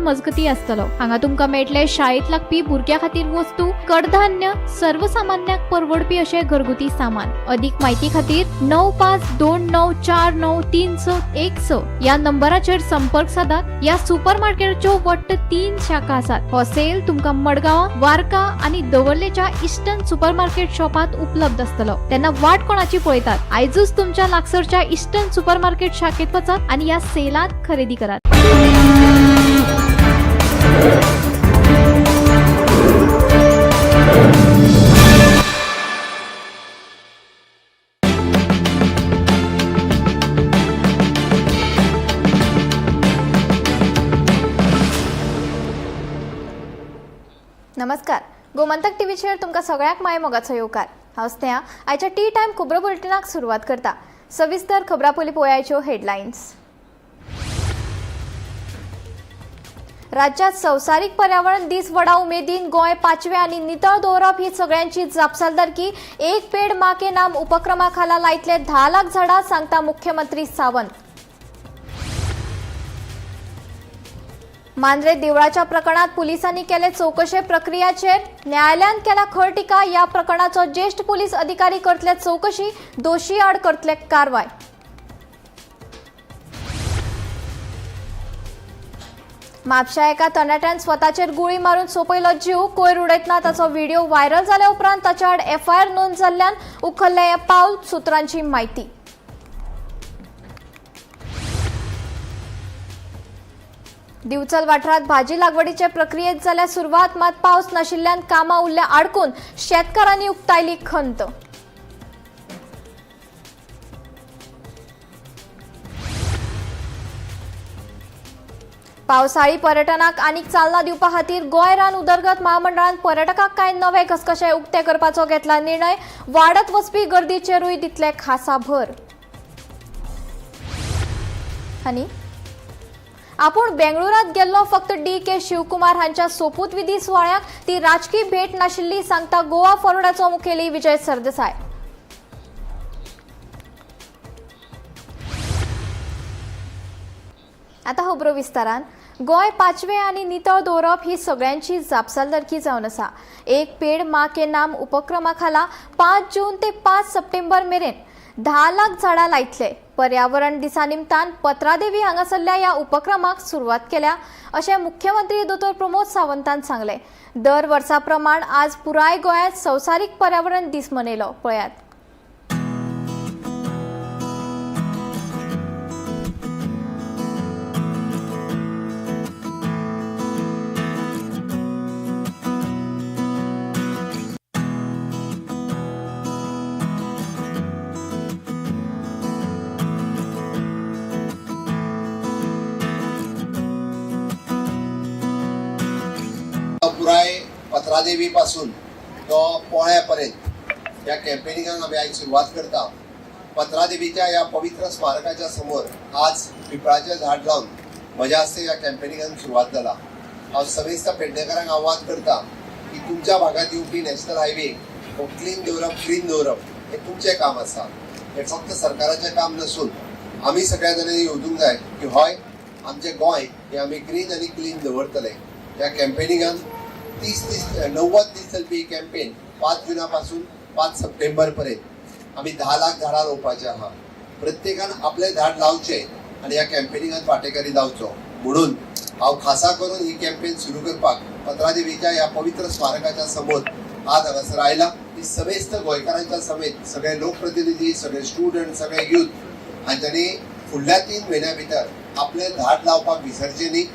मजगती आसतलो. हांगा तुमकां मेळटले शाळेत लागपी भुरग्यां खातीर वस्तू, कडधान्य, सर्वसामान्यांक परवडपी अशें घरगुती सामान. अधिक माहिती खातीर 9529493616 ह्या नंबराचेर संपर्क सादात. ह्या सुपर मार्केटाच्यो वट्ट 3 शाखा आसात. हो सेल तुमकां मडगांव, वार्का आनी दवर्लेच्या इस्टर्न सुपर मार्केट शॉपात उपलब्ध आसतलो. तेन्ना वाट कोणाची पळयतात? आयजूच तुमच्या लागसरच्या इस्टर्न सुपर मार्केट शाखेत वचात आनी ह्या सेलात खरेदी करात. नमस्कार, गोमंतक टीव्हीचेर तुमकां सगळ्यांक माय मोगाचो येवकार. हांव स्नेहा, आयच्या टी टायम खबरो बुलेटिनाक सुरवात करता. सविस्तर खबरां पयलीं पळयाच्यो हेडलायन्स. राज्यात संवसारीक पर्यावरण दीस व्हडा उमेदीन. गोंय पाचवे आनी नितळ दवरप ही सगळ्यांची जापसालदारकी. एक पेड माँ के नाम उपक्रमा खाला लायतले 10 लाख झाडां, सांगता मुख्यमंत्री सावंत. मांद्रे देवळाच्या प्रकरणात पुलिसांनी केले चौकशे प्रक्रियेचेर न्यायालयान केला खर टिका. या प्रकरणाचो ज्येष्ठ पोलीस अधिकारी करतले चौकशी, दोशी आड करतले कारवाय. म्हापशा एका तरणाट्यान स्वताचेर गुळी मारून सोंपयलो जीव. कोयर उडयतना ताचो व्हिडिओ व्हायरल जाल्या उपरांत ताच्या आड एफआयआर नोंद जाल्ल्यान उखल्लें हें पावल, सुत्रांची म्हायती. दिवचल वाठारात भाजी लागवडीचे प्रक्रियेत जाल्या सुरवात, मात पावस नाशिल्ल्यान कामां उरल्या आडकून. शेतकारांनी उक्तायली खंत. पावसाळी पर्यटनाक आनीक चालना दिवपा खातीर गोंय रान उदरगत महामंडळान पर्यटकांक कांय नवे घसघशे उक्ते करपाचो घेतला निर्णय. वाडत वचपी गर्दीचेरूय दितले खासा भर. आनी आपूण बेंगळुरात गेल्लो फक्त डी के शिवकुमार हांच्या सोपूतविधी सुवाळ्याक, ती राजकी भेट नाशिल्ली, सांगता गोवा फॉरवर्डाचो मुखेली विजय सरदेसाय. आता खबरो विस्तारान. गोंय पाचवे आनी नितळ दवरप ही सगळ्यांची जापसालदारकी जावन आसा. एक पेड माँ के नाम उपक्रमा खाला 5 जून ते 5 सप्टेंबर मेरेन 10 लाख झाडां लायतले. पर्यावरण दिसा निमतान पत्रादेवी हांगासरल्या ह्या उपक्रमाक सुरवात केल्या, अशें मुख्यमंत्री दोतोर प्रमोद सावंतान सांगलें. दर वर्सा प्रमाण आज पुराय गोंयांत संवसारीक पर्यावरण दीस मनयलो. पळयात. पुराय पत्रादेवी पासून तो पोळ्या पर्यंत ह्या कॅम्पेनिंगाक आमी आयज सुरवात करता. पत्रादेवीच्या ह्या पवित्र स्मारकाच्या समोर आज पिपळाचें झाड लावन म्हज्या हस्ते ह्या कॅम्पेनिंगाक सुरवात जाला. हांव समेस्त पेडणेकारांक आव्हान करता की तुमच्या भागांत येवपी नॅशनल हायवे हो क्लीन दवरप, ग्रीन दवरप हें तुमचें काम आसा. हें फक्त सरकाराचें काम नासून आमी सगळ्या जाणांनी येवजूंक जाय की हय, आमचें गोंय हें आमी ग्रीन आनी क्लीन दवरतले. ह्या कॅम्पेनिंगान 30 दीस, 90 दीस चलपी ही कॅम्पेन 5 जुना पासून 5 सप्टेंबर पर्यंत आमी 10 लाख झाडां रोवपाचें आहा. प्रत्येकान आपलें झाड लावचें आनी ह्या कॅम्पेनिंगान वांटेकारी जावचो म्हणून हांव खासा करून ही कॅम्पेन सुरू करपाक पत्रादेवीच्या ह्या पवित्र स्मारकाच्या समोर आज हांगासर आयला. ही समेस्त गोंयकारांच्या समेत सगळे लोकप्रतिनिधी, सगळे स्टुडंट, सगळे यूथ हांच्यांनी फुडल्या 3 म्हयन्या भितर आपलें झाड लावपाक विसरचें न्ही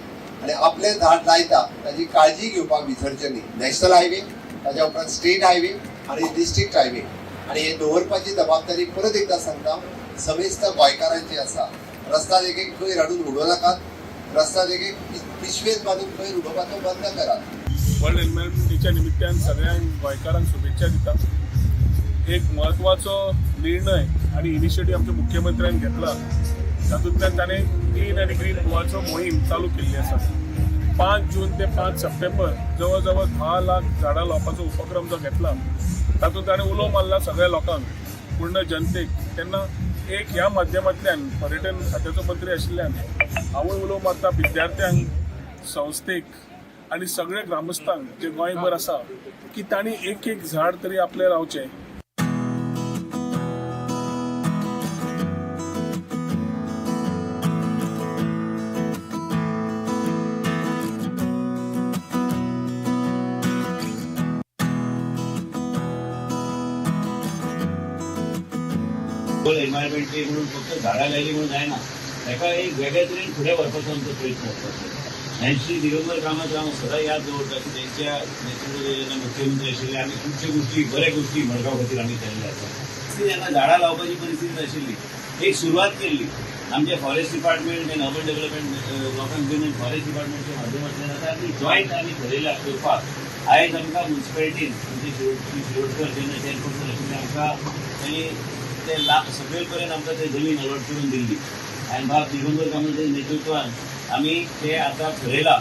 आनी आपलें झाड लायता ताजी काळजी घेवपाक विसरचें न्ही. नॅशनल हायवे, ताज्या उपरांत स्टेट हायवे आनी डिस्ट्रिक्ट हायवे आनी हे दवरपाची जबाबदारी परत एकदां सांगता, समेस्त गोंयकारांची आसा. रस्ता देगेक कोयर हाडून उडोवं नाकात. रस्ता देगेक पिशवेन बांदून कोयर उडोवपाचो बंद करात. वर्ल्ड एनवायरमेंट डेच्या निमित्तान सगळ्यांक गोंयकारांक शुभेच्छा दिता. एक म्हत्वाचो निर्णय आनी इनिशिएटीव आमच्या मुख्यमंत्र्यान घेतला, तातूंतल्यान ताणें क्लीन आनी ग्रीन गोवाचो मोहीम चालू केल्ली आसा. 5 जून ते 5 सप्टेंबर जवळ जवळ 10 लाख झाडां लावपाचो उपक्रम जो घेतला, तातूंत ताणें उलो मारला सगळ्या लोकांक, पूर्ण जनतेक. तेन्ना एक ह्या माध्यमांतल्यान पर्यटन खात्याचो मंत्री आशिल्ल्यान हांवूय उलो मारता विद्यार्थ्यांक, संस्थेक आनी सगळ्या ग्रामस्थांक जे गोंयभर आसा की तांणी एक एक झाड तरी आपलें लावचें. एनवायरमेंट डे म्हणून फक्त झाडां लायली म्हणून जायना, ताका एक वेगळे तरेन फुडें व्हरपाचो आमचो प्रयत्न आसता. आनी श्री दिगंबर कामत हांव सदां याद दवरता की तेंच्या नेतृत्व जेन्ना मुख्यमंत्री आशिल्ले आमी खुबश्यो गोश्टी, बऱ्या गोश्टी मडगांव खातीर आमी केल्ले आसा. जेन्ना झाडां लावपाची परिस्थिती नाशिल्ली, एक सुरवात केल्ली आमचे फॉरेस्ट डिपार्टमेंट आनी अर्बन डेव्हलपमेंट लोकांक घेवन फॉरेस्ट डिपार्टमेंटच्या माध्यमांतल्यान आतां आमी जॉयंट आमी थरयला करपाक. आयज आमकां म्युनिसिपेलिटीन आमचे शिरोडकर जेन्ना चेअरपर्सन आशिल्ले आमकां तांणी ते सकयल पर्यंत आमकां ते जमीन अलॉट करून दिल्ली. आनी बाब दिगंबर कामताच्या नेतृत्वान आमी ते आतां थरयला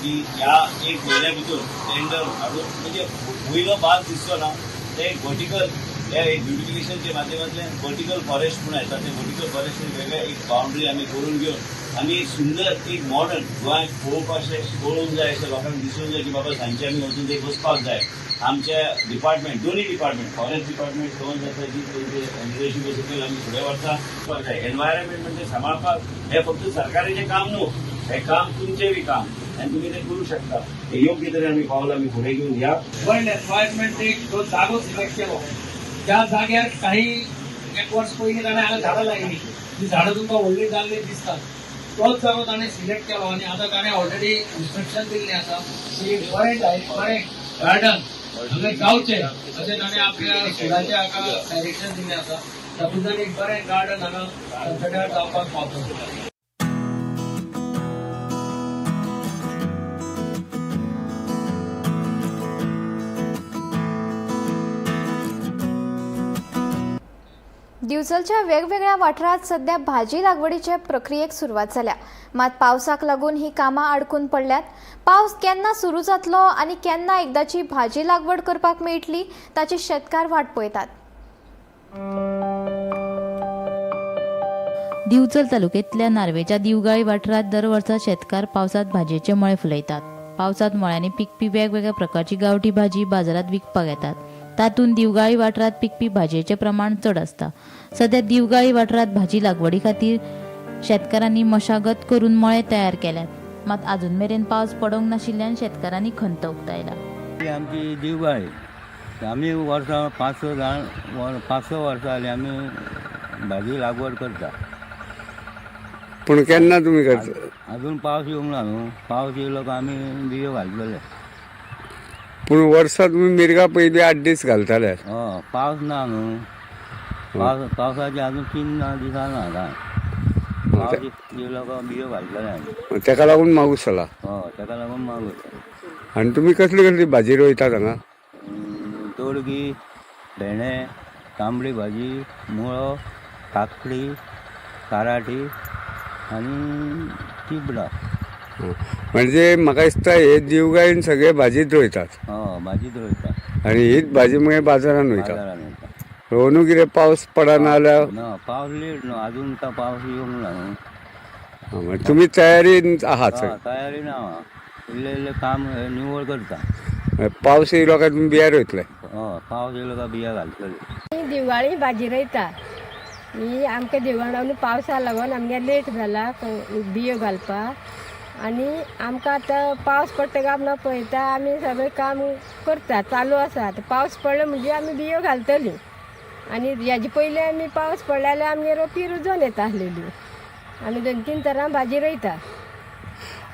की ह्या एक म्हयन्या भितर टेंडर हाडून म्हणजे वयलो भाग दिसचो ना, ते एक वर्टिकल ह्या एक ब्युटिफिकेशनच्या माध्यमांतल्यान वर्टिकल फॉरेस्ट म्हूण येता, ते वर्टिकल फॉरेस्ट वेगळे एक बाउंड्री आमी करून घेवन आमी एक सुंदर एक मॉडर्न गोंयांत पळोवपाक अशें पळोवंक जाय, अशें लोकांक दिसूंक जाय की बाबा सांजचे आमी वचून ते बसपाक जाय. आमच्या डिपार्टमेंट, दोन्ही डिपार्टमेंट, फॉरेस्ट डिपार्टमेंट करून जाता की तेंचे लिडरशीप सकयल आमी फुडें व्हरता जाय. एनवायरमेंट म्हणजे सांबाळपाक हें फक्त सरकाराचें काम न्हू, हें काम तुमचें बी काम आनी तुमी तें करूं शकता. हे योग्य तरेन आमी पावलां आमी फुडें घेवन या. वर्ल्ड एनवायरमेंट डे जो जागो सिलेक्ट केलो त्या जाग्यार काही एक वर्स पयलीं ताणें हांगा झाडां लायली, ती झाडां तुमकां व्हडलीं जाल्लीं दिसतात. तोच जागो ताणें सिलेक्ट केलो आनी आतां ताणें ऑलरेडी इन्स्ट्रक्शन दिल्लें आसा की बरें बरें गार्डन हांगा जावचें अशें ताणें आपल्या स्कुलाच्या हाका डायरेक्शन दिल्लें आसा. तातूंतल्यान एक बरें गार्डन हांगा सनसेटार जावपाक पावतलें. दिवचलच्या वेगवेगळ्या वाठारांत सध्या भाजी लागवडीचे प्रक्रियेक सुरवात जाल्या. मात पावसाक लागून ही कामां आडकून पडल्यात. पावस केन्ना सुरू जातलो आनी केन्ना एकदाची भाजी लागवड करपाक मेळटली ताची शेतकार वाट पळयतात. दिवचल तालुक्यांतल्या नार्वेच्या दिवगाळी वाठारांत दर वर्सा शेतकार पावसांत भाजयेचे मळे फुलयतात. पावसांत मळ्यांनी पिकपी वेगवेगळ्या प्रकारची गांवठी भाजी बाजारांत विकपाक येतात. तातूंत दिवगाळी वाठारांत पिकपी भाजयेचें प्रमाण चड आसता. सध्या दिवगाळी वाठारांत भाजी लागवडी खातीर शेतकारांनी मशागत करून मळे तयार केल्यात. मात अजून मेरेन पावस पडूंक नाशिल्ल्यान शेतकारांनी खंत उक्तायला. ही आमची दिवगाळी, आमी वर्सां 5-6 जाण 5-6 वर्सां जालीं आमी भाजी लागवड करता. पूण केन्ना तुमी करता? अजून पावस येवंक ना न्हू, पावस येयलो काय आमी बियो घालतले. पूण वर्सा तुमी मिरगा पयलीं 8 दीस घालताले. हय, पावस ना न्हू, पावसाचे अजून 3 दिसां ना काय. पावस येयलो काय बियो घालतले आमी. तेका लागून मागूस जाला. हय, तेका लागून मागूस. आनी तुमी कसली कसली भाजी रोयतात हांगा? तोडगी, भेंडे, तांबडी भाजी, मुळो, काकडी, काराटी आनी चिबडां. म्हणजे म्हाका दिसता हे दिवगाळीन सगळे भाजीच रोयतात. हय, भाजीच रोयता. आनी हीच भाजी मागीर बाजारान वयता. बाजारान वयता. अंदू कितें पावस पडना जाल्यार ना, पावस लेट न्हू, अजून तो पावस येवंक ना न्हू. तुमी तयारीन आहात? तयारी ना, इल्लें इल्लें काम निवळ करता. पावस येयलो काय तुमी बिया रोयतले? हय, पावस येयलो काय बिया घालतले. दिवाळी भाजी रोयता. ही आमकां दिवाळी पावसा लागून आमगे लेट जाला बियो घालपाक आनी आमकां आतां पावस पडटा काय म्हणून पळयता. आमी सगळें काम करता, चालू आसा. आतां पावस पडलो म्हणजे आमी बियो घालतलीं. आनी हेजे पयलीं आमी पावस पडले जाल्यार आमगे रोपी रुजोन येता आसलेली. आमी 2-3 तरां भाजी रोयता.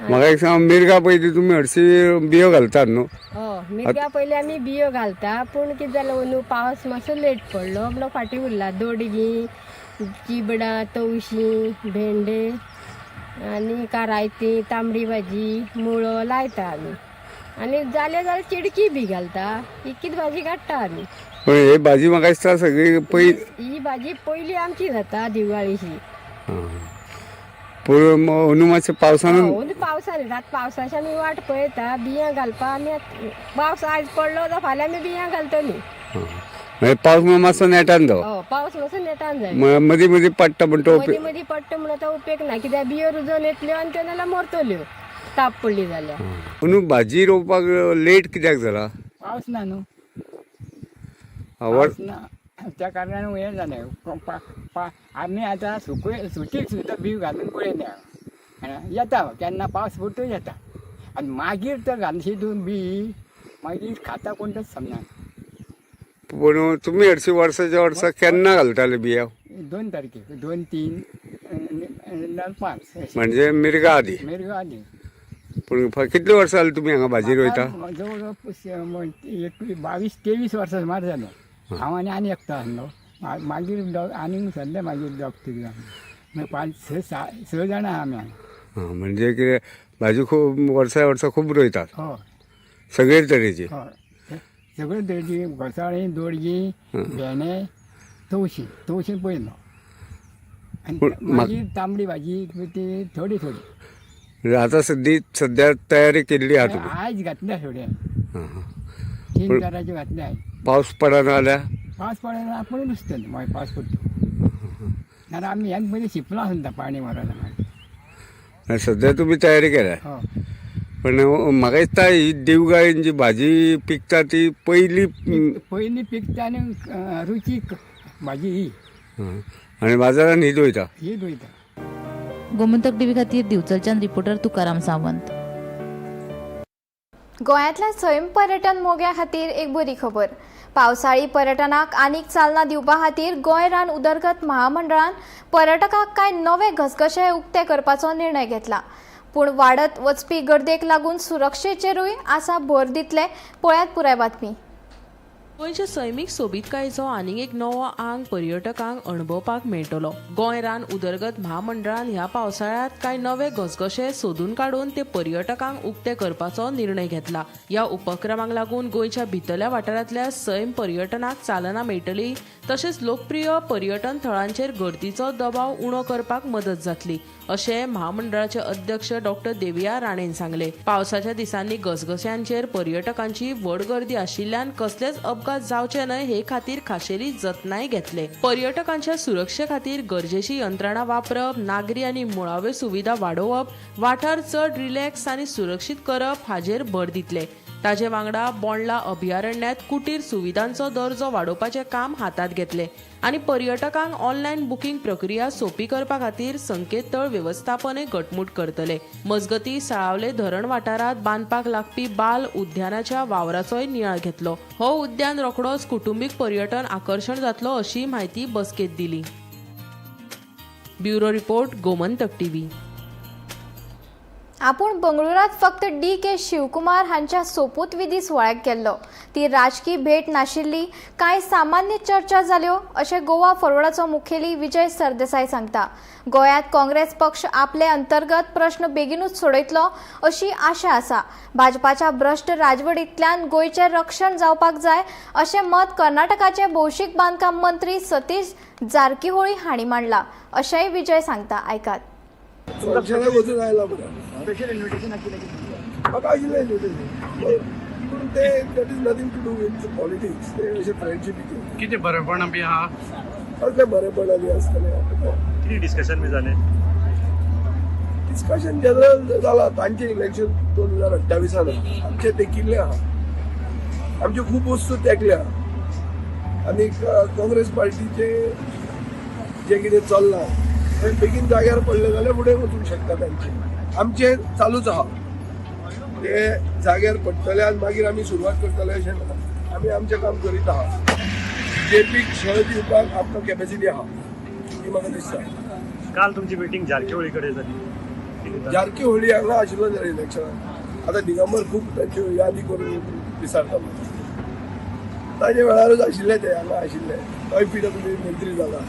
म्हाका एक सांग, मिरगा पयलीं तुमी हरशी बियो घालतात न्हू? हय, मिरगां पयलीं आमी बियो घालता. पूण कितें जालें, अंदू पावस मातसो लेट पडलो म्हणून फाटीं उरला. दोडगी, चिबडां, तवशीं, भेंडे आनी कारायती, तांबडी भाजी, मुळो लायता आमी. आनी जालें जाल्यार चिडकी बी घालता. इतकीच भाजी काडटा आमी. पण हे भाजी म्हाका दिसता सगळी पयली ही भाजी पयली आमची जाता दिवाळीची. पूण अंदू मातशें पावसान अंदू पावसान आतां पावसाची आमी वाट पळयता बियां घालपाक. आमी पावस आयज पडलो जाल्यार फाल्यां आमी बियां घालतलीं. म्हणजे पावस मातसो नेटान जावो. हय, पावस मातसो नेटान जाय. मदीं मदीं पडटा म्हण तो मदीं मदीं पडटा म्हणून आतां उपेग ना, कित्याक बियो रुजोन येतल्यो आनी त्यो नाल्यार मरतल्यो. ताप पडली जाल्यार. अंदू भाजी रोवपाक लेट कित्याक जाला? पावस ना न्हू. आवड पावस ना त्या कारणान हें जालें. आमी आतां सुके सुटीक सुद्दां बी घालून पळयल्या, येता केन्ना पावस पडटूच येता आनी मागीर तर घालशी तूं बी मागीर खाता कोण तेच समजना. पूण तुमी हरशीं वर्साच्या वर्सा केन्ना घालताले बिया? 2 तारखेक, 2, 3, 5 अशें. म्हणजे मिर्गा आदी? मिरगां आदी. पूण कितली वर्सां जाली तुमी हांगा भाजी रोयता? जवळ जवळ 21, 22, 23 वर्सां सुमार जालें. हांव आनी आनी एकटो आसलो, मागीर आनीक सरले, मागीर दोग तीग जाण, मागीर 5, 6, 7, 6 जाणां आहा आमी हांगा. म्हणजे कितें भाजी खूब वर्सा वर्सा खूब रोयतात? हय. सगळे तरेची? हय, सगळे तरेची, घोसाळीं, दोडगीं, भेंडे, तवशीं, तवशीं पयलो आनी मागीर तांबडी भाजी ती थोडी थोडी. आतां सद्या तयारी केल्ली आहा तुमी? आयज घातल्या थोडे, 3 तरांचे घातले आयज. पावस पडना जाल्यार? पावस पडना आपूण नुस्तें मागीर पावस पडटा, नाल्यार आमी ह्यान पयलीं शिंपलां सुद्दां पाणी मारना मागीर. सद्या तुमी तयारी केल्या? हय. पण म्हाका दिसता ही देवगाळीन जी भाजी पिकता ती पयली पयली पिकता आनी रुचीक भाजी ही. आनी बाजारान हीच वयता. हीच वयता. गोमंतक टीव्ही खातीर दिवचलच्यान रिपोर्टर तुकाराम सावंत. गोंयांतल्या सैम पर्यटन मोग्या खातीर एक बरी खबर. पावसाळी पर्यटनाक आनीक चालना दिवपा खातीर गोंय रान उदरगत महामंडळान पर्यटकांक कांय नवे घसघशे उक्ते करपाचो निर्णय घेतला. पूण वाडत वचपी गर्देक लागून सुरक्षेचेरूय आसा भर दितले. पळयात पुराय बातमी. गोंयच्या सैमीक सोबीतकायेचो आनीक एक नवो आंग पर्यटकांक अणभवपाक मेळटलो. गोंय रान उदरगत म्हामंडळान ह्या पावसाळ्यांत कांय नवे घसघशे सोदून काडून ते पर्यटकांक उक्ते करपाचो निर्णय घेतला. ह्या उपक्रमाक लागून गोंयच्या भितरल्या वाठारांतल्या सैम पर्यटनाक चालना मेळटली, तशेंच लोकप्रिय पर्यटन थळांचेर गर्दीचो दबाव उणो करपाक मदत जातली, अशें म्हामंडळाचे अध्यक्ष डॉक्टर देविया राणेन सांगले. पावसाच्या दिसांनी घसघश्यांचेर पर्यटकांची व्हड गर्दी आशिल्ल्यान कसलेच अपघात जावचे न्हय हे खातीर खाशेली जतनाय घेतले. पर्यटकांच्या सुरक्षे खातीर गरजेची यंत्रणा वापरप, नागरी आनी मुळाव्यो सुविधा वाडोवप, वाठार चड रिलॅक्स आनी सुरक्षीत करप हाजेर भर दितले. ताजे वांगडा बोंडला अभयारण्यांत कुटीर सुविधांचो दर्जो वाडोवपाचें काम हातांत घेतले आनी पर्यटकांक ऑनलायन बुकींग प्रक्रिया सोंपी करपा खातीर संकेतथळ वेवस्थापनय घटमूट करतले. मजगतीं, साळावले धरण वाठारांत बांदपाक लागपी बाल उद्यानाच्या वावराचोय नियाळ घेतलो. हो उद्यान रोखडोच कुटुंबीक पर्यटन आकर्शण जातलो अशी म्हायती बसकेंत दिली. Bureau report, Gomantak TV. आपूण बंगळुरात फक्त डी.के. शिवकुमार हांच्या सोपूतविधी सुवाळ्याक गेल्लो, ती राजकी भेट नाशिल्ली, कांय सामान्य चर्चा जाल्यो अशें गोवा फॉरवर्डाचो मुखेली विजय सरदेसाय सांगता. गोंयांत काँग्रेस पक्ष आपले अंतर्गत प्रश्न बेगीनूच सोडयतलो अशी आशा आसा. भाजपाच्या भ्रश्ट राजवटींतल्यान गोंयचें रक्षण जावपाक जाय अशें मत कर्नाटकाचे भौशीक बांदकाम मंत्री सतीश जारकीहोळी हांणी मांडला, अशेंय विजय सांगता. आयकात. वचून आयला बरं म्हाका आशिल्लें इन्विटेशन, पूण तें that is nothing to do with politics. ते अशें फ्रेंडशिपीचें कितें बरेपणां बी आहा? असलें बरेपणां बी आसतलें. कितें डिस्कशन बी जालें? डिस्कशन जनरल जाला. तांचें इलेक्शन 2028 आहा, आमचें तेकिल्लें आहा, आमच्यो खूब वस्तू तेंकल्या आनी काँग्रेस पार्टीचें जें कितें चल्लां तें बेगीन जाग्यार पडलें जाल्यार फुडें वचूंक शकता. तांचें आमचें चालूच आहा, ते जाग्यार पडटले आनी मागीर आमी सुरवात करतले अशें ना. आमी आमचें काम करीत आहा. बीजेपीक छळ दिवपाक आमकां कॅपॅसिटी आहा ही म्हाका दिसता. काल तुमची मिटींग जारकीहोळी कडेन जाली. जारकीहोळी हांगा आशिल्लो जाल्यार इलेक्शनाक आतां दिगंबर खूब तांच्यो यादी करून विसरता. ताजे वेळारूच आशिल्ले ते हांगा आशिल्ले, तोय पीडब्ल्यू मंत्री जाला.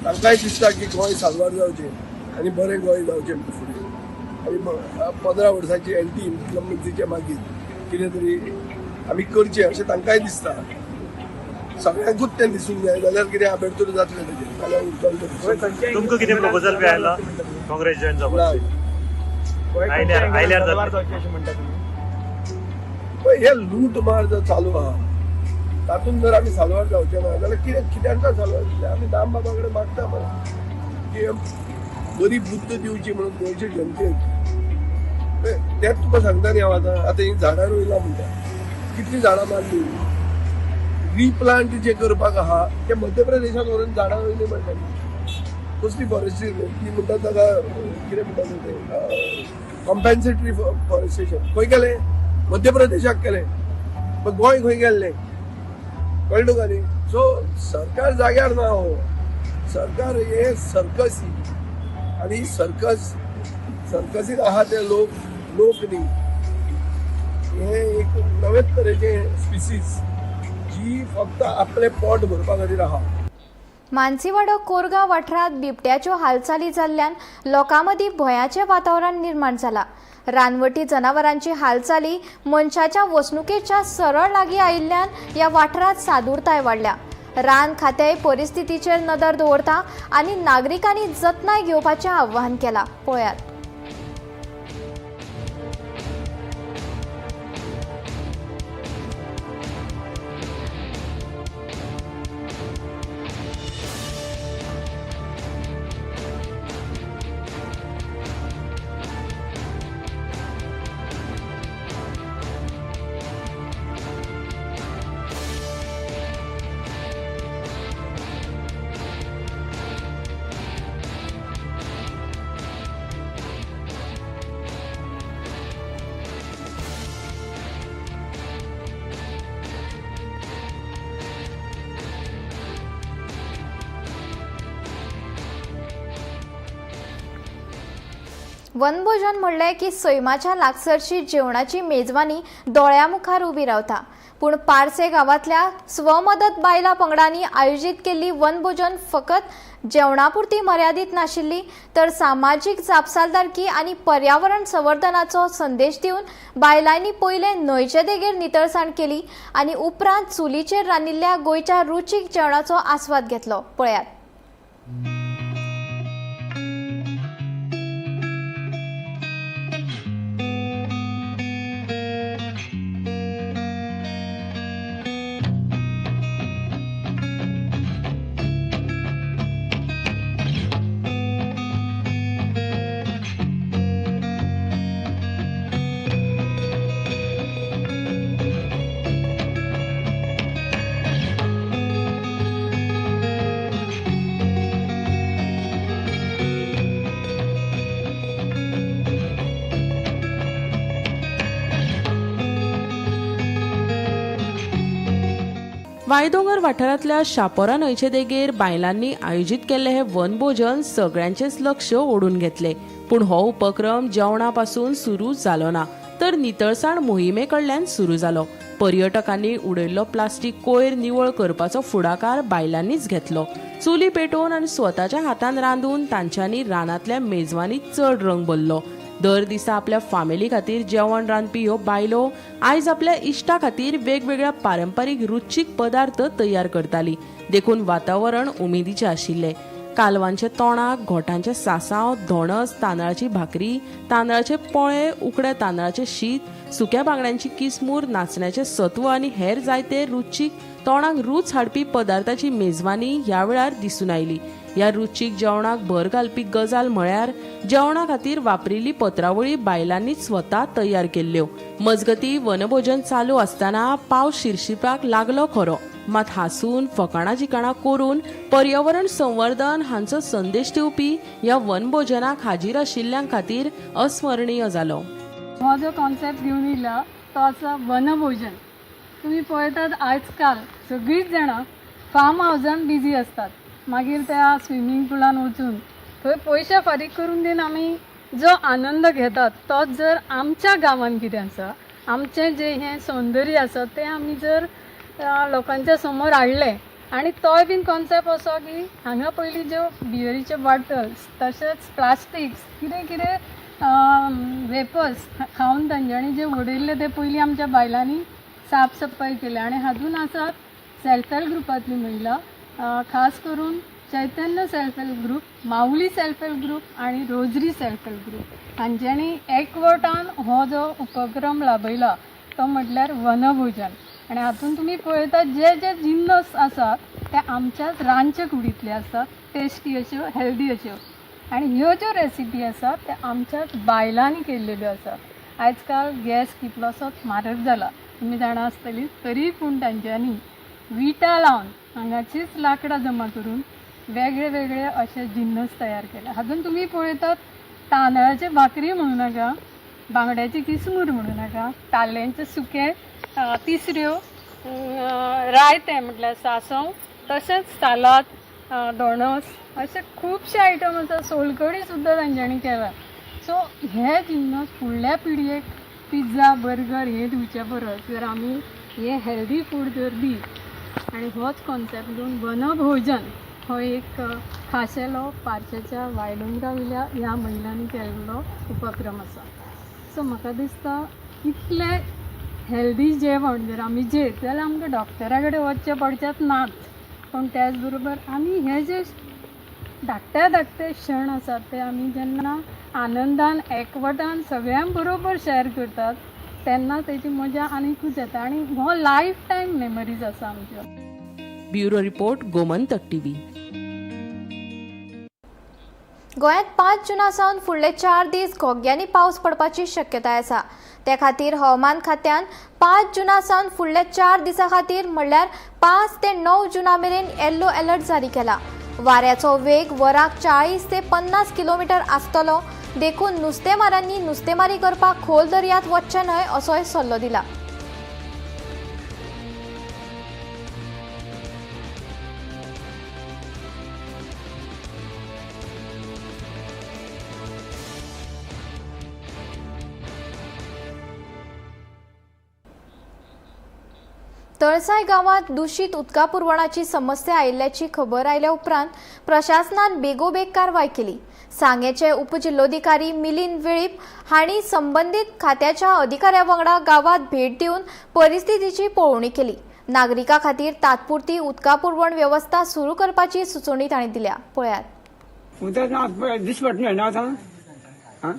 तांकांय दिसता की गोंय साल्वार जावचें आनी बरें गोंय जावचें फुडें. आनी 15 वर्सांची एंटी इन्कम्बन्सीच्या मागीर कितें तरी आमी करचें अशें तांकांय दिसता. सगळ्यांकूच तें दिसूंक जाय जाल्यार कितें आबेडतूर जातलें तेजेर, जाल्यार उरतलें. तुमकां कितें प्रपोजल बी आयला काँग्रेस जॉयन जावपाक? आयल्यार जातलें. हे लूट मार जर चालू आहा तातूंत जर आमी साल्वार जावचे ना जाल्यार कितें कित्याक साल्वार जातले? आमी दामबाबा कडेन मागता मरे की बरी बुद्द दिवची म्हणून गोंयचे जनतेक. तेंच तुका सांगता न्ही हांव. आतां आतां हीं झाडां रोयलां म्हणटा, कितलीं झाडां मारली. रिप्लांट जे करपाक आहा ते मध्य प्रदेशांत व्हरून झाडां रोयलीं म्हणटा. कसली फॉरेस्ट्री ती म्हणटा ताका कितें म्हणटा ते कॉम्पेन्सेटरी फॉरेस्टेशन खंय केलें? मध्य प्रदेशाक केलें. पण गोंय खंय गेल्लें कळ्ळें तुका न्ही? सो सरकार जाग्यार ना हो. सरकार हे सर्कस आनी सर्कस सर्कसीत आहा ते लोक लोक न्ही, हे एक नवेच तरेचे स्पिसीस जी फक्त आपलें पोट भरपा खातीर आहा. मानसीवाडो कोरगांव वाठारांत बिबट्याच्यो हालचाली जाल्ल्यान लोकां मदीं भंयाचें वातावरण निर्माण जालां. रानवटी जनावरांची हालचाली मनशाच्या वसणुकेच्या सरळ लागीं आयिल्ल्यान ह्या वाठारांत सादूरताय वाडल्या. रान खातेंय परिस्थितीचेर नदर दवरता आनी नागरिकांनी जतनाय घेवपाचें आवाहन केलां. पळयात. वनभोजन म्हणलें की सैमाच्या लागसरची जेवणाची मेजवानी दोळ्या मुखार उबी रावता. पूण पार्से गांवांतल्या स्वमदत बायलां पंगडांनी आयोजीत केल्ली वनभोजन फकत जेवणापुरती मर्यादीत नाशिल्ली, तर सामाजीक जापसालदारकी आनी पर्यावरण संवर्धनाचो संदेश दिवन बायलांनी पयले न्हंयचे देगेर नितळसाण केली आनी उपरांत चुलीचेर रांदिल्ल्या गोंयच्या रुचीक जेवणाचो आस्वाद घेतलो. पळयात. वायदोंगर वाठारांतल्या शापोरा न्हंयचे देगेर बायलांनी आयोजीत केल्लें हें वनभोजन सगळ्यांचेच लक्ष ओडून घेतलें. पूण हो उपक्रम जेवणा पासून सुरू जालो ना, तर नितळसाण मोहिमे कडल्यान सुरू जालो. पर्यटकांनी उडयल्लो प्लास्टीक कोयर निवळ करपाचो फुडाकार बायलांनीच घेतलो. चुली पेटोवन आनी स्वताच्या हातान रांदून तांच्यांनी रानांतल्या मेजवानी चड रंग भरलो. दर दिसा आपल्या फामिली खातीर जेवण रांदपी ह्यो बायलो आयज आपल्या इश्टा खातीर वेगवेगळ्या पारंपारीक रुचीक पदार्थ तयार करताली. देखून वातावरण उमेदीचें आशिल्लें. कालवांचे तोणाक, घोटांचे सासांव, धोणस, तांदळाची भाकरी, तांदळाचे पोळे, उकड्या तांदळाचे शीत, सुक्या बांगड्यांची किसमूर, नाचण्याचें सत्व आनी हेर जायते रुचीक तोणाक रूच हाडपी पदार्थाची मेजवानी ह्या वेळार दिसून आयली. ह्या रुचीक जेवणाक भर घालपी गजाल म्हळ्यार जेवणा खातीर वापरिल्ली पत्रावळी बायलांनी स्वता तयार केल्ल्यो. मजगती वनभोजन चालू आसतना पावस शिरशिपाक लागलो खरो, मात हांसून फकाणां जिकाणां करून पर्यावरण संवर्धन हांचो संदेश दिवपी ह्या वनभोजनाक हाजीर आशिल्ल्यां खातीर अस्मरणीय जालो. हो जो कॉन्सेप्ट घेवन येयला तो आसा वनभोजन. तुमी पळयतात आयजकाल सगळींच जाणां फार्म हावजान बिजी आसतात. मागीर त्या स्विमींग पुलान वचून थंय पयशे फारीक करून बीन आमी जो आनंद घेतात तोच जर आमच्या गांवान कितें आसा, आमचें जें हें सौंदर्य आसा तें आमी जर लोकांच्या समोर हाडलें आनी तोय बीन कॉन्सेप्ट असो की हांगा पयलीं ज्यो बियरीच्यो बॉटल्स तशेंच प्लास्टिक्स कितें कितें वेपर्स खावन तांच्यांनी जे उडयल्ले ते पयलीं आमच्या बायलांनी साफ सफाई केल्या. आनी हातून आसात सेल्फ हेल्प ग्रुपांतली महिला, खास करून Chaitanya self help group, Mauli self help group आनी रोजरी सेल्फ हेल्प ग्रूप हांच्यांनी एकवटान हो जो उपक्रम लाबयला तो म्हटल्यार वनभोजन. आनी हातून तुमी पळयतात जे जे जिन्नस आसात ते आमच्याच रांदचे कुडींतले आसात, टेस्टी अश्यो, हेल्दी अश्यो. आनी ह्यो ज्यो रेसिपी आसात त्या आमच्याच बायलांनी केल्लेल्यो आसात. आयजकाल गॅस कितलोसोच म्हारग जाला, तुमी जाणा आसतली, तरी पूण तांच्यांनी विटा लावन हांगाचीच लांकडां जमा करून वेगळे वेगळे अशे जिन्नस तयार केले. हातून तुमी पळयतात तांदळाचे भाकरी म्हणू नाका, बांगड्याची किसमूर म्हणू नाका, ताल्ल्यांचे सुकें तिसऱ्यो, रायतें म्हटल्यार सांसव, तशेंच सालाद, धोणस, अशे खुबशे आयटम आसा. सोलकडी सुद्दां तांच्यांनी केला. सो हे जिन्नस फुडल्या पिळगेक पिझ्झा, बर्गर हे दिवचे परस जर आमी हे हेल्दी फूड जर दीत आनी होच कॉन्सेप्ट घेवन वनभोजन हो एक खाशेलो पार्शेच्या वायडोंगरा वयल्या ह्या महिलांनी केल्लो उपक्रम आसा. सो म्हाका दिसता इतलें हेल्दी जेवण जर आमी जेत जाल्यार आमकां डॉक्टरा कडेन वचचें पडचेंच नात, पूण त्याच बरोबर आमी हे जे धाकटे धाकटे क्षण आसात ते आमी जेन्ना आनंदान एकवटान सगळ्यां बरोबर शेअर करतात तेन्ना तेची मजा आनीकूच येता आनी हो लायफ टायम मेमरीज आसा आमच्यो. Bureau report, Gomantak TV. गोंयांत 5 जुना सावन फुडले 4 दीस घोग्यांनी पावस पडपाची शक्यताय आसा. ते खातीर हवामान खात्यान 5 जुना सावन फुडल्या 4 दिसां खातीर म्हणल्यार 5 ते 9 जुना मेरेन येल्लो अलर्ट जारी केला. वाऱ्याचो वेग वराक 40 ते 50 किलोमिटर आसतलो, देखून नुस्तेमारांनी नुस्तेमारी करपाक खोल दर्यांत वचचें न्हय असोय सल्लो दिला. तळसाय गांवांत दूषित उदका पुरवणाची समस्या आयिल्ल्याची खबर आयल्या उपरांत प्रशासनान बेगोबेग कारवाय केली. सांगेचे उपजिल्लोधिकारी मिलिंद वेळीप हांणी संबंदीत खात्याच्या अधिकाऱ्या वांगडा गांवांत भेट दिवन परिस्थितीची पळोवणी केली. नागरिकां खातीर तात्पुरती उदका पुरवण वेवस्था सुरू करपाची सुचोवणी तांणी दिल्या. पळयात. उदक ना दिसपट मेळना आतां.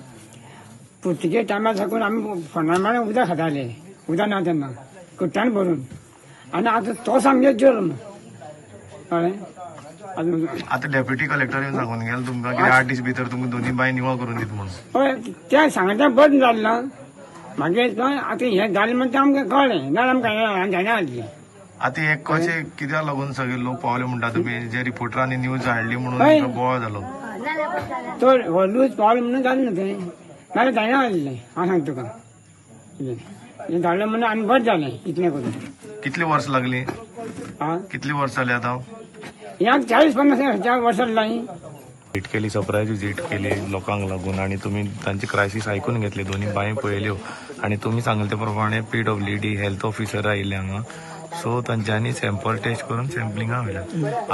पुर्तुगेज टायमार साकून आमी फोंडा उदक खाताले, उदक ना तेन्ना कुट्टान भरून, आनी आतां तो सामके जल्म कळ्ळें. आतां डेप्युटी कलेक्टर येवन सांगून गेले तुमकां की 8 दीस भितर तुमकां दोनी बांय निवळ करून दित म्हणून. हय, तें सांगता बंद जालें ना मागीर आतां हें जालें म्हणटा आमकां कळ्ळें, ना आमकां जायना आसलें. आतां हे कशें कित्याक लागून सगळे लोक पावले म्हणटा तुमी, जे रिपोर्टरांनी न्यूज हाडली म्हणून बोवाळ जालो? तो हो लूज पावलो म्हणून जालें न्हू तें, नाल्यार जायना आसलें. हांव सांगता तुका, हें जालें म्हणून आनी बरें जालें इतलें करून. कितली वर्स लागली? कितली वर्स जाली आतां? ह्या 40-50 वर्सां जालीं. विजीट केली, सरप्रायज विजीट केली लोकांक लागून आनी तुमी तांची क्रायसीस आयकून घेतली, दोनी बांय पळयल्यो आनी तुमी सांगले ते प्रमाणे PWD health officer आयिल्ले हांगा, सो तांच्यांनी सॅम्पल टेस्ट करून सॅम्पलिंगा व्हेल्या.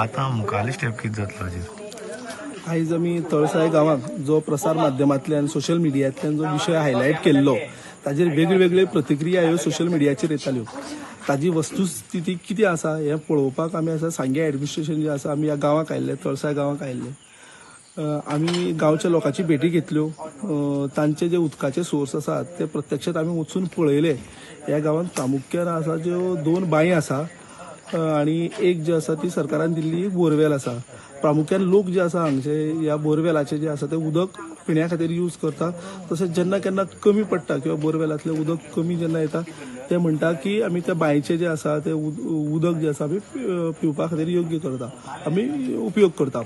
आतां मुखारली स्टेप कितें जातलो हाजेर? आयज आमी तळसाय गांवांत जो प्रसार माध्यमांतल्यान सोशल मिडियांतल्यान जो विशय हायलायट केल्लो ताजेर वेगळ्यो प्रतिक्रिया ह्यो सोशल मिडियाचेर येताल्यो. ताजी वस्तुस्थिती कितें आसा हें पळोवपाक आमी आसा सांगे एडमिनिस्ट्रेशन जें आसा आमी ह्या गांवाक आयिल्ले, तळसाय गांवाक आयिल्ले. आमी गांवच्या लोकांची भेटी घेतल्यो, तांचे जे उदकाचे सोर्स आसात ते प्रत्यक्षात आमी वचून पळयले. ह्या गांवांत प्रामुख्यान आसा ज्यो 2 बांय आसा आनी एक जी आसा ती सरकारान दिल्ली बोरवेल आसा. प्रामुख्यान लोक जे आसा हांगचे ह्या बोरवेलाचे जे आसा ते उदक पिण्या खातीर यूज करता. तशेंच जेन्ना केन्ना कमी पडटा किंवा बोरवेलांतलें उदक कमी जेन्ना येता ते म्हणटा की आमी त्या बांयचें जें आसा तें उदक जें आसा आमी पिवपा खातीर योग्य करता, आमी उपयोग करता.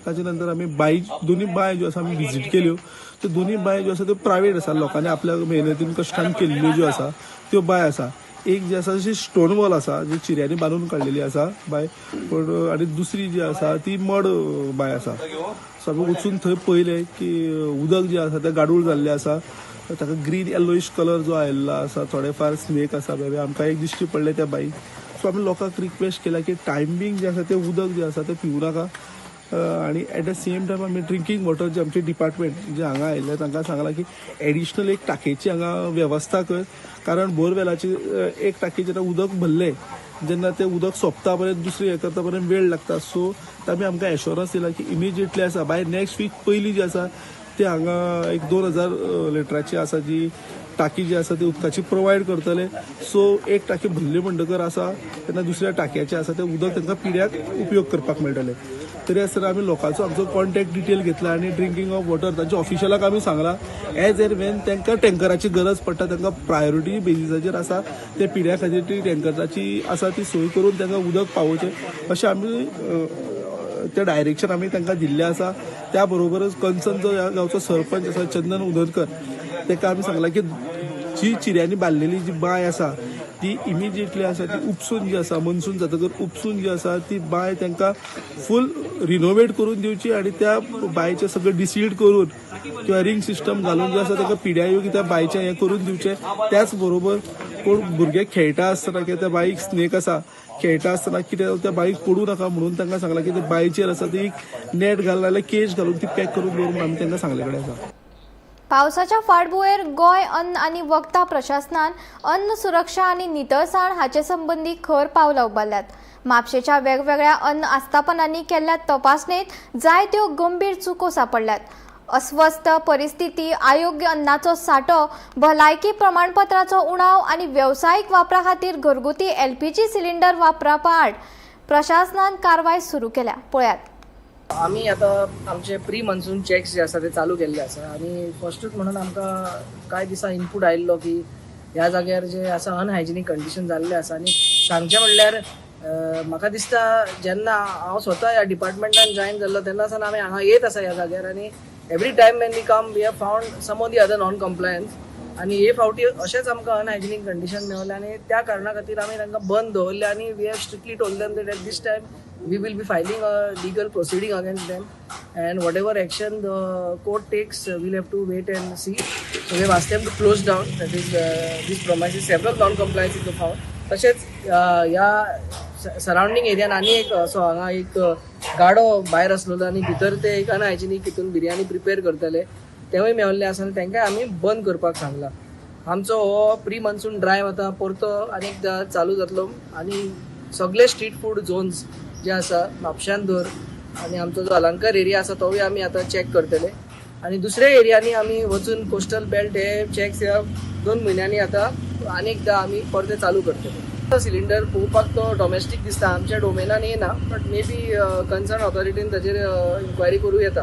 ताचे नंतर आमी बांय, दोनी बांय ज्यो आसा आमी विजीट केल्यो. त्यो दोनी बांय ज्यो आसा त्यो प्रायवेट आसा, लोकांनी आपल्या मेहनतीन कश्टान केल्ल्यो ज्यो आसा त्यो बांय आसा. एक जी आसा अशी स्टोन वॉल आसा जी चिऱ्यांनी बांदून काडलेली आसा बांय, पूण आनी दुसरी जी आसा ती मड बांय आसा. सो आमी वचून थंय पळयलें की उदक जें आसा तें गाडूळ जाल्लें आसा, ताका ग्रीन येलोइश कलर जो आयिल्लो आसा, थोडे फार स्नेक आसा बेबे आमकां एक दिश्टी पडलें त्या बांयक. सो आमी लोकांक रिक्वेस्ट केला की टायमींग जें आसा तें उदक जें आसा तें पिवूं नाका आनी एट the same time आमी ड्रिंकींग वॉटर जे आमचे डिपार्टमेंट जे हांगा आयिल्ले तांकां सांगलां की एडिशनल एक टाकयेची हांगा वेवस्था कर, कारण बोरवेलाची एक टाकी जेन्ना उदक भरलें जेन्ना तें उदक सोंपता पर्यंत दुसरी हें करता पर्यंत वेळ लागता. सो तामी आमकां एश्योरन्स दिला की इमिजिएटली आसा बाय नेक्स्ट वीक पयली जी आसा ती हांगा एक 2000 लिटराची आसा जी टाकी जी आसा ती उदकाची प्रोवायड करतले. सो एक टाकी भरली म्हणटकर आसा तेन्ना दुसऱ्या टाकयेचें आसा तें उदक तांकां पिड्याक उपयोग करपाक मेळटलें. तरी आसतना आमी लोकांचो आमचो कॉन्टॅक्ट डिटेल घेतला आनी ड्रिंकींग ऑफ वॉटर तांच्या ऑफिशियलाक आमी सांगलां एज एन वेन तांकां टँकराची गरज पडटा तांकां प्रायोरिटी बेजीसाचेर आसा ते पिड्या खातीर ती टँकराची आसा ती सोय करून तांकां उदक पावोवचें अशें आमी ते डायरेक्शन आमी तांकां दिल्लें आसा. त्या बरोबरच कन्सर्न जो ह्या गांवचो सरपंच आसा चंदन उदरकर ताका आमी सांगलां की जी चिऱ्यांनी बांदलेली जी बांय आसा ती इमिजिएटली आसा ती उपसून जी आसा मनसून जातकर उपसून जी आसा ती बांय तांकां फूल रिनोवेट करून दिवची आनी त्या बांयचें सगळें डिसील्ड करून किंवा रिंग सिस्टम घालून जे आसा ताका पिड्या योग्य त्या बांयचें हें करून दिवचें. त्याच बरोबर कोण भुरगे खेळटा आसतना किंवा त्या बांयक स्नेक आसा खेळटा आसतना कितें त्या बांयक पडूं नाका म्हणून तांकां सांगलां की ते बांयचेर आसा ती एक नेट घाल नाजाल्यार केज घालून ती पॅक करून दवर म्हणून आमी तांकां सांगले कडेन आसा. पावसाच्या फाटभुंयेर गोंय अन्न आनी वखदां प्रशासनान अन्न सुरक्षा आनी नितळसाण हाचे संबंदी खर पावलां उबारल्यात. म्हापशेच्या वेगवेगळ्या अन्न आस्थापनांनी केल्ल्या तपासणेंत जायत्यो गंभीर चुको सापडल्यात. अस्वस्थ परिस्थिती, अयोग्य अन्नाचो सांठो, भलायकी प्रमाणपत्राचो उणाव आनी वेवसायीक वापरा खातीर घरगुती एलपीजी सिलिंडर वापरपा आड प्रशासनान कारवाय सुरू केल्या. पळयात. आमी आतां आमचे प्री मॉन्सून चॅक्स जे आसा ते चालू केल्ले आसा आनी फर्स्टूच म्हणून आमकां कांय दिसां इनपूट आयिल्लो की ह्या जाग्यार जे आसा अनहायजिनीक कंडिशन जाल्लें आसा. आनी सांगचें म्हणल्यार म्हाका दिसता जेन्ना हांव स्वता ह्या डिपार्टमेंटान जॉयन जाल्लो तेन्ना सावन आमी हांगा येत आसा ह्या जाग्यार आनी every time when we come we have found some or the other non compliance आनी हे फावटी अशेंच आमकां अनहायजिनीक कंडिशन मेवलें आनी त्या कारणा खातीर आमी तांकां बंद दवरलें आनी we have strictly told them that at this time we will be filing a legal proceeding against them and whatever action the court takes, we'll have to wait and see. So we have asked them to close down, that is, this premises. Several non-compliances were found. तशेंच ह्या surrounding एरियान आनी एक असो हांगा एक गाडो भायर आसलेलो आनी भितर ते एक अनहायजिनीक हितून बिरयानी प्रिपेर करताले, तेवूय मेवल्ले आसा आनी तांकांय आमी बंद करपाक सांगलां. आमचो हो प्री मॉन्सून ड्रायव आतां परतो आनी एकदां चालू जातलो आनी सगळे स्ट्रीट फूड झोन्स जे आसा म्हापश्यान धर आनी आमचो जो अलंकार एरिया आसा तोवूय आमी आतां चॅक करतले आनी दुसऱ्या एरियांनी आमी वचून कोस्टल बेल्ट हे चॅक्स ह्या 2 म्हयन्यांनी आतां आनी एकदां आमी परते चालू करतले. सिलिंडर पळोवपाक तो डॉमेस्टीक दिसता, आमच्या डोमेनान येना, बट मे बी कन्सर्न ऑथॉरिटीन ताजेर इन्क्वायरी करूं येता.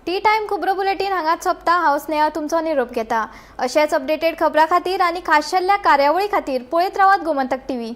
टी टायम खबरो बुलेटीन हांगाच सोंपता. हांव स्नेहा तुमचो निरोप घेता. अशेच अपडेटेड खबरां खातीर आनी खाशेल्या कार्यावळी खातीर पळयत रावात गोमंतक टीव्ही.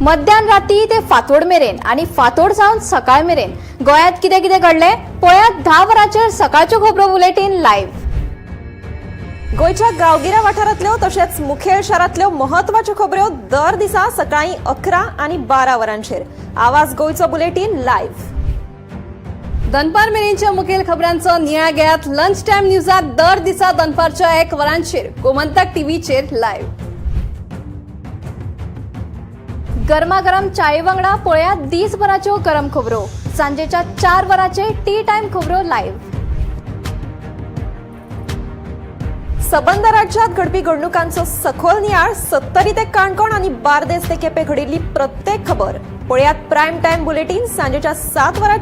मध्यान राती ते फांतोड मेरेन आनी फांतोड जावन सकाळ मेरेन गोंयांत कितें कितें घडलें पळयात 10 वरांचेर सकाळच्यो खबरो बुलेटीन लायव्ह. गोंयच्या गांवगिऱ्या वाठारांतल्यो तशेंच मुखेल शारांतल्यो म्हत्वाच्यो खबऱ्यो दर दिसा सकाळीं 11 आनी 12 वरांचेर आवाज गोंयचो बुलेटीन लायव्ह. दनपार मेरेनच्या मुखेल खबरांचो नियाळ घेयात लंच टायम न्यूजात दर दिसा दनपारच्या 1 वरांचेर गोमंतक टीव्हीचेर लायव्ह. गरमागरम चाये वांगडा पळयात दिसभराच्यो गरम खबरो सांजेच्या 4 वरांचेर टी टायम खबरो लायव्ह. सबंद राज्यात घडपी घडणुकांचो सखोल नियाळ सत्तरी ते काणकोण आनी बार्देस ते केपें घडिल्ली प्रत्येक खबर पळयात प्रायम टायम बुलेटीन सांजेच्या 7 वरांचेर.